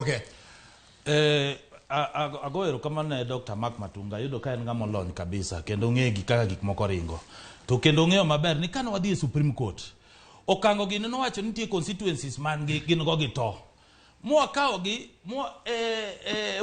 Okay. Ago erokamano ne Dr. Mark Matunga, ayudo ka en ng'ama olony kabisa kendo ong'eyo gi kaka gik moko ringo. To kendo ong'eyo maber ni kane wadhi e Supreme Court, okango gini nowacho ni nitie constituencies man gi gin go gi to. Mwakawogi mwa,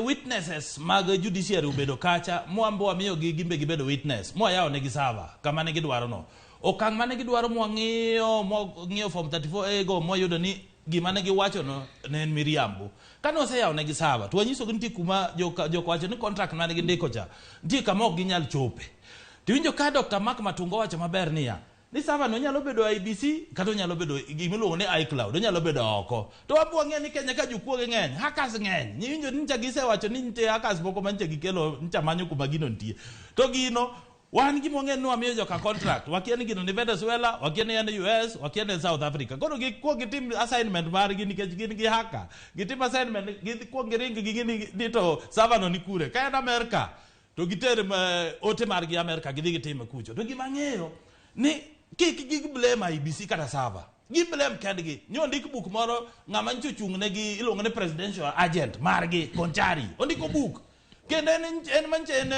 witnesses mag judiciary obedo kacha mwambo wamiyogi gimbe gibedo witness mwayawo negi server kama ne gidwaro no. Okang' mane gidwaro mwang'iyo mwang'iyo form 34A go mwayudo ni gima ne giwacho no ne en miriambo. Kane waseyawo negi server to wanyisogi nitie kuma joka joka wacho ni contract mane gindiko cha nitie kama ok ginyal chope. Tiwinjo ka Dr. Mark Matunga owacho maber niya ni server no nyalo bedo IBC kata onyalo bedo gimiluongo ni iCloud onyalo bedo oko. To wabo wang'eyo ni Kenya ka jokuoge ng'eny, hackers ng'eny. Iwinjo ni ncha gisewacho ni nitie hackers moko ma ncha gikelo ncha manyo kuma gino nitie. To gino wan gima wang'eyo ni wamiyo joka contract wakia ni gino ni Venezuela, wakia ni en US, wakia ni en South Africa. Koro gikuong gitim assignment margi nikech gin gi hacker. Gitim assignment gikuong giring gi ni, ni to server no ni kure. Ka en America to giter ote margi America gidhi gitime kucho. To gima ang'eyo ni kik gig blame IBC kata server. Gi blame kendgi. Nyo ondik buk moro ng'ama nyocha ochung' ne gi iluongo ni presidential agent margi Konchari. Ondiko buk. Kendo en manche en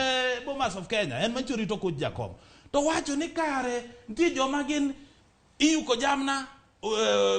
Bomas of Kenya, en manche orito koch Jakom. To wacho ni kare nitie joma gin iyuko jamna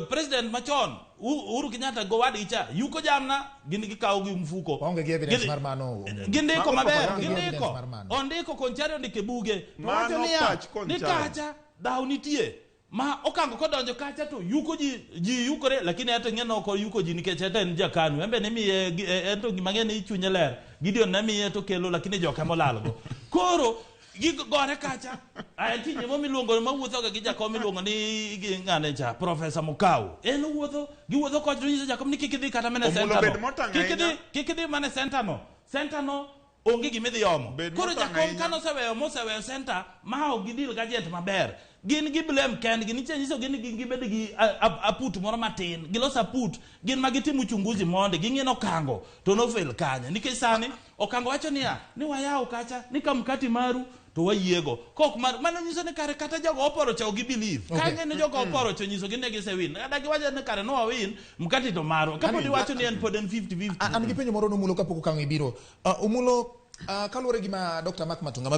president machon Uhuru Kenyatta go wadgi cha yuko jamna gin gikawo gi mfuko. Waonge gi evidence mar mano. Gindiko Mago maber, propaganda. gindiko. Evidence mar mano. Ondiko Konchari ondiko e buge. To Mano wacho niya, pach ni Konchari. kacha dhaw nitie ma okango kodonjo kacha to yuko ji ji yukore lakini ento ing'e ok oyuko ji nikech ento en jakanu en be nimiye ento gima ng'e ni chunye ler Gideon ne miye to kelo lakini joka molalgo koro gigore kacha aya nitie nyemo miluongo mawuotho ga gi jakom miluongo ni gi ng'ane cha Professor Mukau en owuotho giwuotho kocha to nyiso jakom ni kik idhi kata mana e Omulo center bed no motang' kik idhi ahinya. kik idhi mana e center no center no onge gima idhi omo Bed koro motang' jakom ahinya. kane oseweyo moseweyo center ma ok gidil gi agent maber gin gi blame kendgi nitie nyiso gi ni gin gibed gi aput moro matin gilos aput gin ma gitim uchunguzi mondi ging'e ni okango to nofail kanye nikech sani okango wacho niya ni wayaw kacha ni ka mkati maru to wayiego kok mar mano nyiso ni kare kata jogo oporo cha ok gi believe Okay. ka ng'e ni jogo oporo cha nyiso gi ne gisewin kata giwacho ni kare no wawin mkati to marwa kapod iwacho ni en pod en 50-50 An gi penjo moro nomulo kapok okang' ibiro. Omulo kaluwore gi ma Dr. Mark Matunga ma